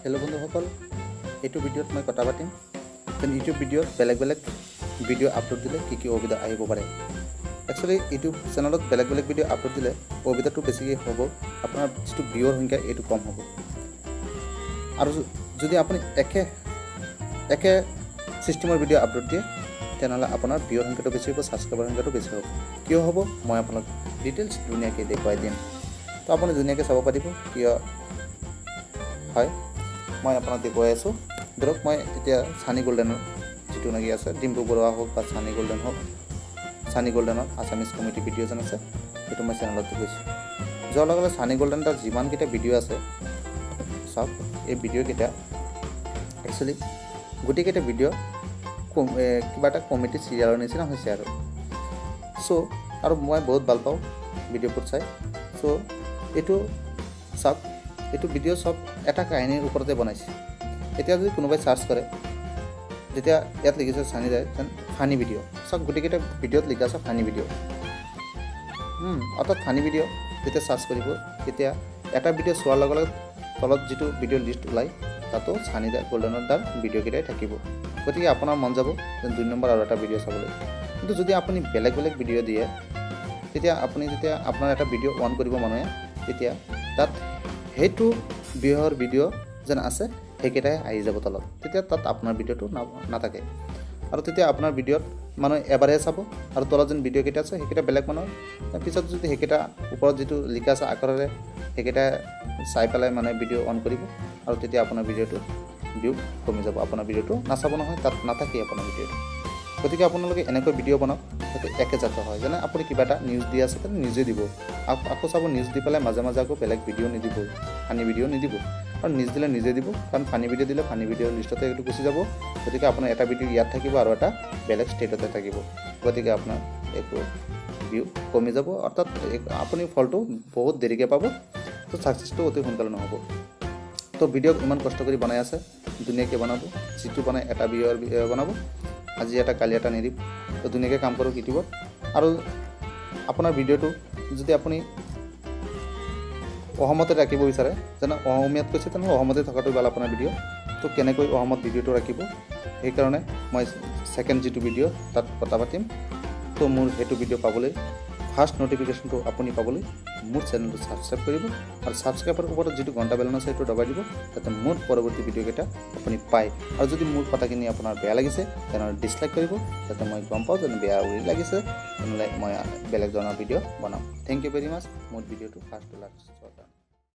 Hello' বন্ধুসকল, এইটো ভিডিঅ'ত মই কথা পাতিম যেন ইউটিউব ভিডিঅ'ত বেলেগ বেলেগ ভিডিঅ' আপলোড দিলে কি কি অসুবিধা আহিব পাৰে। একচুৱেলি ইউটিউব চেনেলত বেলেগ বেলেগ ভিডিঅ' আপলোড দিলে অসুবিধাটো বেছিকৈ হ'ব, আপোনাৰ যিটো ভিউৰ সংখ্যা এইটো কম হ'ব। আৰু যদি আপুনি একে একে চিষ্টেমৰ ভিডিঅ' আপলোড দিয়ে তেনেহ'লে আপোনাৰ ভিউৰ সংখ্যাটো বেছি হ'ব, ছাবস্ক্ৰাইবাৰ সংখ্যাটো বেছি হ'ব। কিয় হ'ব মই আপোনাক ডিটেইলছ ধুনীয়াকৈ দেখুৱাই দিম, তো আপুনি ধুনীয়াকৈ চাব পাৰিব কিয় হয়। মই আপোনাক দেখুৱাই আছোঁ। ধৰক মই এতিয়া ছানী গল্ডেনৰ যিটো নেকি আছে, ডিম্পু বৰুৱা হওক বা ছানী গল্ডেন হওক, ছানী গল্ডেনৰ আছামিজ কমেডি ভিডিঅ' যেন আছে সেইটো মই চেনেলত গৈছোঁ। যোৱাৰ লগে লগে ছানী গল্ডেন তাৰ যিমানকেইটা ভিডিঅ' আছে চাওক, এই ভিডিঅ'কেইটা একচুৱেলি গোটেইকেইটা ভিডিঅ' কিবা এটা কমেডি চিৰিয়েলৰ নিচিনা হৈছে আৰু। চ' আৰু মই বহুত ভাল পাওঁ ভিডিঅ'বোৰ চাই। চ' এইটো চাওক, এইটো ভিডিঅ' চব এটা কাহিনীৰ ওপৰতে বনাইছে। এতিয়া যদি কোনোবাই চাৰ্চ কৰে, যেতিয়া ইয়াত লিখিছে চানি যায় যেন ফানি ভিডিঅ', চাওক গোটেইকেইটা ভিডিঅ'ত লিখা আছে ফানি ভিডিঅ'। অৰ্থাৎ ফানি ভিডিঅ' যেতিয়া চাৰ্চ কৰিব তেতিয়া এটা ভিডিঅ' চোৱাৰ লগে লগে তলত যিটো ভিডিঅ' লিষ্ট ওলায় তাতো চানি দা গল্ডেনৰ দাৰ ভিডিঅ'কেইটাই থাকিব। গতিকে আপোনাৰ মন যাব যেন 2 নম্বৰ আৰু এটা ভিডিঅ' চাবলৈ। কিন্তু যদি আপুনি বেলেগ বেলেগ ভিডিঅ' দিয়ে, তেতিয়া আপুনি যেতিয়া আপোনাৰ এটা ভিডিঅ' অন কৰিব মানুহে, তেতিয়া তাত সেইটো বিহৰ ভিডিঅ' যেন আছে সেইকেইটাই আহি যাব তলত, তেতিয়া তাত আপোনাৰ ভিডিঅ'টো নাথাকে। আৰু তেতিয়া আপোনাৰ ভিডিঅ'ত মানুহে এবাৰহে চাব, আৰু তলত যেন ভিডিঅ'কেইটা আছে সেইকেইটা বেলেগ মানুহ পিছত যদি সেইকেইটা ওপৰত যিটো লিখা আছে আখৰেৰে সেইকেইটা চাই পেলাই মানুহে ভিডিঅ' অন কৰিব, আৰু তেতিয়া আপোনাৰ ভিডিঅ'টো ভিউ কমি যাব, আপোনাৰ ভিডিঅ'টো নাচাব নহয়, তাত নাথাকেই আপোনাৰ ভিডিঅ'টো। গতিকে আপোনালোকে এনেকৈ ভিডিঅ' বনাওক যাতে একেজাত হয়। যেনে আপুনি কিবা এটা নিউজ দি আছে তেনে নিউজে দিব, আকৌ চাব নিউজ দি পেলাই মাজে মাজে আকৌ বেলেগ ভিডিঅ' নিদিব, ফানি ভিডিঅ' নিদিব। কাৰণ নিউজ দিলে নিজে দিব, কাৰণ ফানি ভিডিঅ' দিলে ফানি ভিডিঅ'ৰ লিষ্টতে এইটো গুচি যাব। গতিকে আপোনাৰ এটা ভিডিঅ' ইয়াত থাকিব আৰু এটা বেলেগ ষ্টেটতে থাকিব, গতিকে আপোনাৰ একো ভিউ কমি যাব, অৰ্থাৎ আপুনি ফলটো বহুত দেৰিকৈ পাব, তো ছাকচেছটো অতি সোনকালে নহ'ব। তো ভিডিঅ' ইমান কষ্ট কৰি বনাই আছে, ধুনীয়াকৈ বনাব, যিটো বনাই এটা ভিডিঅ'ৰ বনাব, আজি এটা কালি এটা নিদিব। তো ধুনীয়াকৈ কাম কৰক ইউটিউবত। আৰু আপোনাৰ ভিডিঅ'টো যদি আপুনি অসমতে ৰাখিব বিচাৰে, যেনে অসমীয়াত কৈছে তেনেহ'লে অসমতে থকাটো ভাল আপোনাৰ ভিডিঅ'। তো কেনেকৈ অসমত ভিডিঅ'টো ৰাখিব সেইকাৰণে মই ছেকেণ্ড যিটো ভিডিঅ' তাত কথা পাতিম। তো মোৰ সেইটো ভিডিঅ' পাবলৈ ফাৰ্ষ্ট ন'টিফিকেশ্যনটো আপুনি পাবলৈ মোৰ চেনেলটো ছাবস্ক্ৰাইব কৰিব, আৰু ছাবস্ক্ৰাইবৰ ওপৰত যিটো ঘণ্টা বেলুন আছে সেইটো দবাই দিব, যাতে মোৰ পৰৱৰ্তী ভিডিঅ'কেইটা আপুনি পায়। আৰু যদি মোৰ কথাখিনি আপোনাৰ বেয়া লাগিছে তেনেহ'লে ডিছলাইক কৰিব, যাতে মই গম পাওঁ যেনে বেয়া লাগিছে, তেনেহ'লে মই বেলেগ ধৰণৰ ভিডিঅ' বনাম। Thank you very much. মোৰ ভিডিঅ'টো ফাৰ্ষ্ট টু লাষ্ট।